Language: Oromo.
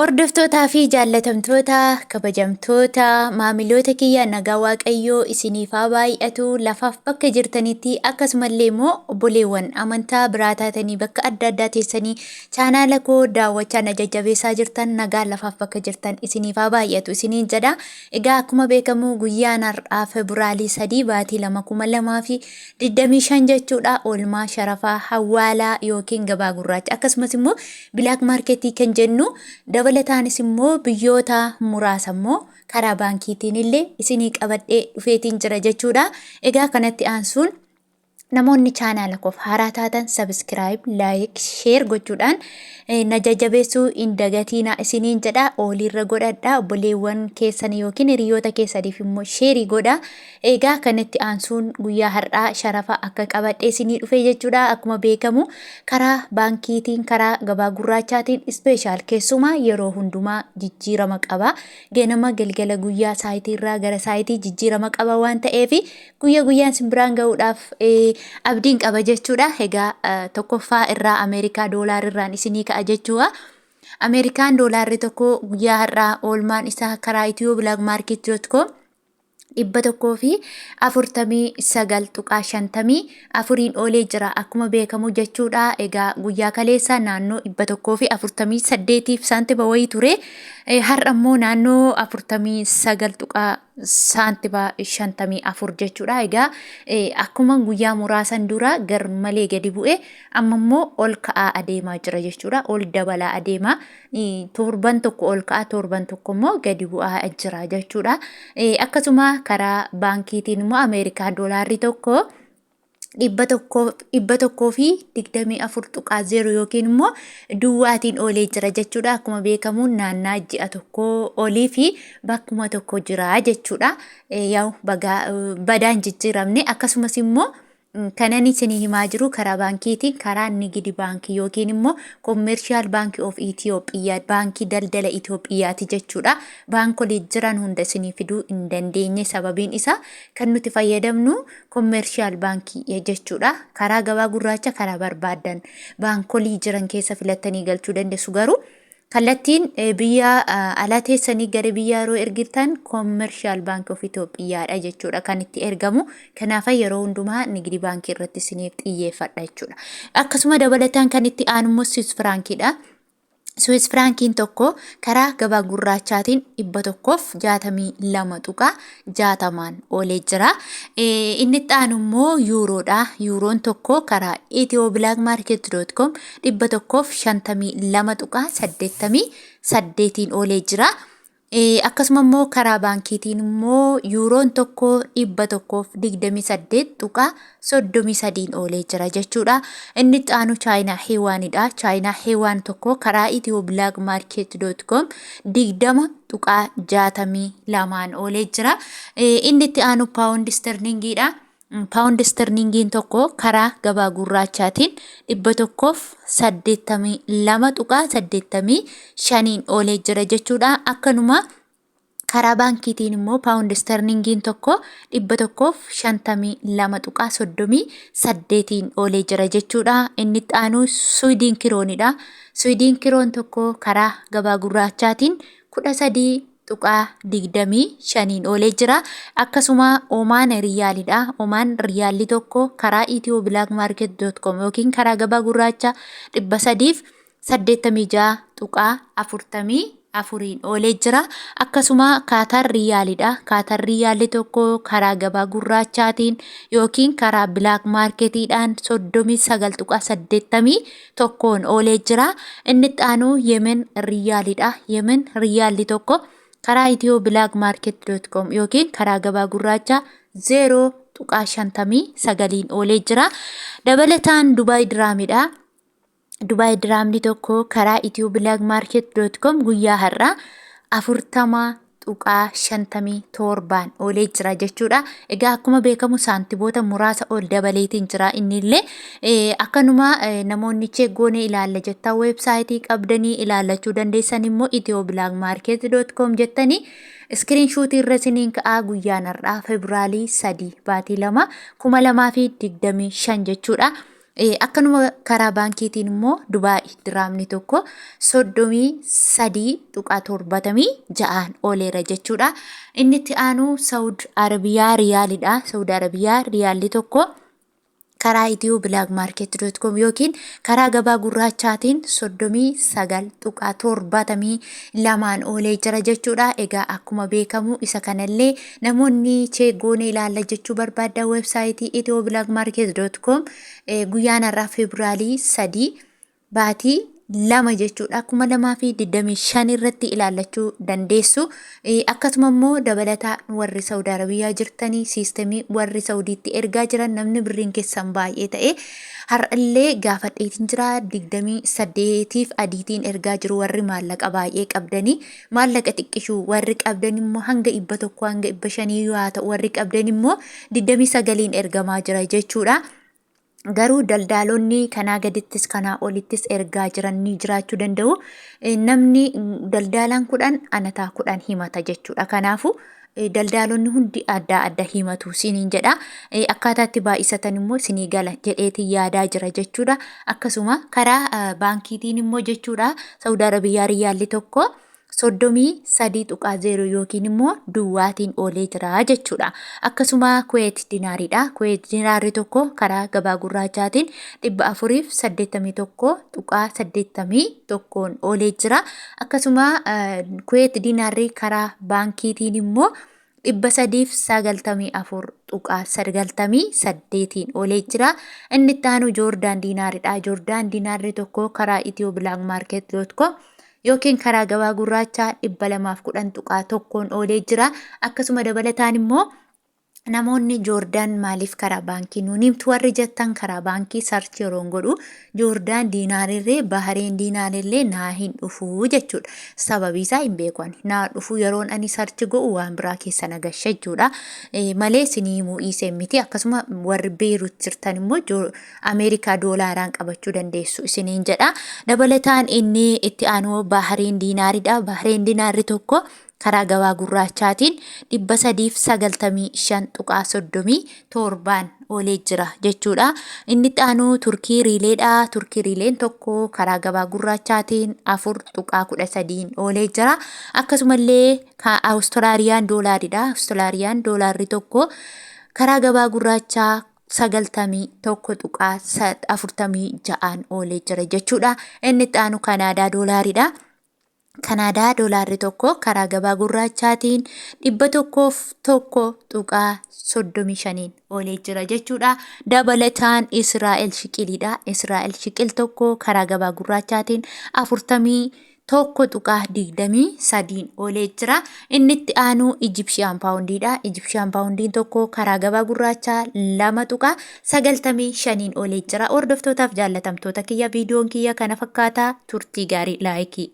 Hordoftootaa fi jaallatamtoota, kabajamtoota, maamiloota kiyya, nagaa Waaqayyoo isiniif haa baay'atu lafaaf bakka jirtanitti, akkasumallee immoo obboleewwan amantaa biraa taatanii bakka adda addaa teessanii chaanaala koo daawwachaa na jajjabeessaa jirtan, nagaa lafaaf bakka jirtan isiniif haa baay'atu isiniin jedha. Egaa akkuma beekamu guyyaan har'aa Febraarii 3 baatii 2 2025 jechuudha. Oolmaa sharafaa hawwaalaa yookiin gabaa gurraacha akkasumas immoo black marketii kan jennu, dabalataanis immoo biyyoota muraasa immoo karaa baankiitiin illee isinii qabadhee dhufeetiin jira jechuudha. Egaa kanatti aansuun namoonni chaanaala koof haaraa taatan subscribe, like, share gochuudhaan na jajjabeessuu hin dagatiinaa isiniin jedha. Ooliirra godhadha, obboleewwan keessan yookiin hiriyoota keessaniif immoo share godha. Egaa kanatti aansuun guyyaa har'aa sharafa akka qabadhee isinii dhufe jechuudha. Akkuma beekamu karaa baankiitiin, karaa gabaa gurraachaatiin special keessumaa yeroo hundumaa jijjiirama qaba. Ganama, galgala, guyyaa saayitii irraa gara saayitii jijjiirama qaba waan ta'eef guyya guyyaan isin biraan ga'uudhaaf abdiin qaba jechuudha. Egaa tokkoffaa irraa Ameerikaa doolaar irraan isinii ka'a jechuudha. Ameerikaan doolaarri tokko guyyaa har'aa oolmaan isaa karaa ethio-blackmarket.com 149.54n oolee jira akkuma beekamu jechuudha. Egaa guyyaa kaleessa naannoo 148f saantima wayii ture. Har'a immoo naannoo 49 tuqaa saantima 54 jechuudha. Egaa akkuma guyyaa muraasan dura gar malee gadi bu'e, amma immoo ol ka'aa adeemaa jira jechuudha. Ol dabalaa adeema. Torban tokko ol ka'a, torban tokko immoo gadi bu'aa jira jechuudha. Akkasuma karaa baankiitiin immoo Ameerikaa doolaarri tokko 124.0 yookiin immoo duwwaatiin oolee jira jechuudha. Akkuma beekamu naannaa ji'a tokko olii fi bakkuma tokko jira jechuudha. Yaa'u badaan jijjiiramne. Akkasumas immoo kanan isinii himaa jiru karaa baankiitiin, karaa Nigidi Baankii yookiin immoo Commercial Bank of Ethiopia, Baankii Daldala Itoophiyaati jechuudha. Baankolii jiran hunda isinii fiduu hin dandeenye, sababiin isaa kan nuti fayyadamnu Commercial Baankii jechuudha. Karaa gabaa gurraacha karaa barbaaddan baankolii jiran keessa filattanii galchuu dandeessu, garuu kallattiin biyya alaa teessanii gara biyya yeroo ergitan Commercial Bank of Itoophiyaadha jechuudha kan itti ergamu. Kanaaf yeroo hundumaa Nigdi Baankii irratti isiniif xiyyeeffadha jechuudha. Akkasuma dabalataan kan itti aanu immoo Swiss Frankiidha. Swiss Frankiin tokko karaa gabaa gurraachaatiin 162.60n oolee jira. Inni itti aanu immoo yuuroodha. Yuuroon tokko karaa ethio-blackmarket.com 152.88n oolee jira. Akkasuma immoo karaa baankiitiin immoo yuuroon tokko 128.33n oolee jira jechuudha. Inni itti aanu Chaayinaa Heewaanidha. Chaayinaa Heewaan tokko karaa ethio-blackmarket.com 20.62n oolee jira. Inni itti aanu paawundi sterlingiidha. Paawundi sterlingiin tokko karaa gabaa gurraachaatiin 182.85n oolee jira jechuudha. Akkanuma karaa baankiitiin immoo paawundi sterlingiin tokko 152.38n oolee jira jechuudha. Inni itti aanu Suwidiin kiroonidha. Suwidiin kiroon tokko karaa gabaa gurraachaatiin 13.25n oolee jira. Akkasuma Omaan riyaalidha. Omaan riyaalli tokko karaa ethio-blackmarket.com yookiin karaa gabaa gurraacha 386.44n oolee jira. Akkasuma Kaatar riyaalidha. Kaatar riyaalli tokko karaa gabaa gurraachaatiin yookiin karaa black marketiidhaan 39.81n oolee jira. Inni itti aanu Yemen riyaalidha. Yemen riyaalli tokko karaa ethio-blackmarket.com yookiin karaa gabaa gurraachaa 0.59n oolee jira. Dabalataan Dubaay diraamidha. Dubaay diraamni tokko karaa ethio-blackmarket.com guyyaa har'aa 40.57n oolee jira jechuudha. Egaa akkuma beekamu saantiboota muraasa ol dabaleetiin jira innillee. Akkanuma namoonni check goonee ilaalla jettan, weebsaayitii qabdanii ilaallachuu dandeessan immoo ethio-blackmarket.com jettanii screenshot irra isiniin ka'aa. Guyyaan har'aa Febraarii 3 baatii 2 2025 jechuudha. Akkanuma karaa baankiitiin immoo Dubaay diraamni tokko 33.76n ooleera jechuudha. Inni itti aanu Saawud Arabiyaa riyaalidha. Saawud Arabiyaa riyaalli tokko karaa Itiyoo Bilaak Maarkeet dot com yookiin karaa gabaa gurraachaatiin 39.72n oolee jira jechuudha. Egaa akkuma beekamu isa kanallee namoonni cheek goone ilaalla jechuu barbaadda weebsaayitii Itiyoo Bilaak Maarkeet dot com guyyaan har'aa Feebruwaarii 3 baatii 2 jechuudha 2025 irratti ilaallachuu dandeessu. Akkasuma immoo dabalataa warri Saudi Arabiyaa jirtanii siistemii warri Saudiitti ergaa jiran namni birriin keessan baay'ee ta'e har'allee gaafadheetiin jira 28f adiitiin ergaa jiru warri maallaqa baay'ee qabdanii maallaqa xiqqishuu warri qabdan immoo hanga 100 hanga 500 yoo haa ta'u warri qabdan immoo 29n ergamaa jira jechuudha. Garuu daldaalonni kanaa gadittis kanaa olittis ergaa jiran ni jiraachuu danda'u. Namni daldaalaan 10 anataa 10 himata jechuudha. Kanaafuu daldaalonni hundi adda adda himatu siniin jedha. Akkaataa itti baay'isatan immoo sinii gala jedheetiin yaadaa jira jechuudha. Akkasuma karaa baankiitiin immoo jechuudha Saawud Arabiyaa riyyaalli tokko 33.0 yookiin immoo duwwaatiin oolee jira jechuudha. Akkasuma Kuweet dinaariidha. Kuweet dinaarri tokko karaa gabaa gurraachaatiin 481.81n oolee jira. Akkasuma Kuweet dinaarri karaa baankiitiin immoo 394.98n oolee jira. Inni itti aanu Joordaan diinaaridha. Joordaan diinaarri tokko karaa Itiyoo Bilaak Maarkeet dot com yookiin karaa gabaa gurraachaa 210.1n oolee jira. Akkasuma dabalataan immoo namoonni Joordaan maaliif karaa baankii nuun himtu warri jettan karaa baankii sarchi yeroon godhu Joordaan diinaarirree Bahareen diinaarillee naa hin dhufu jechuudha. Sababii isaa hin beeku ani. Naa dhufu yeroon ani sarchi godhu waan biraa keessa na gasha jechuudha. Malee isinii himuu dhiisee miti. Akkasuma warri Beerut jirtan immoo Ameerikaa doolaaraan qabachuu dandeessu isiniin jedha. Dabalataan inni itti aanu Bahareen diinaaridha. Bahareen diinaarri tokko karaa gabaa gurraachaatiin 395.37n oolee jira jechuudha. Inni itti aanu Turkii riileedha. Turkii riileen tokko karaa gabaa gurraachaatiin 4.13n oolee jira. Akkasumallee Awustiraaliyaan doolaaridha. Awustiraaliyaan doolaarri tokko karaa gabaa gurraachaa 91.46n oolee jira jechuudha. Inni itti aanu Kanaadaa doolaaridha. Kanaadaa doolaarri tokko karaa gabaa gurraachaatiin 101.35n oolee jira jechuudha. Dabalataan Israa'el shiqiliidha. Israa'el shiqil tokko karaa gabaa gurraachaatiin 41.23n oolee jira. Inni itti aanu Ijipshiyaan paawundiidha. Ijipshiyaan paawundiin tokko karaa gabaa gurraachaa 2.95n oolee jira. Hordoftootaaf jaallatamtoota kiyya viidiyoon kiyya kana fakkaata. Turtii gaarii laayikii.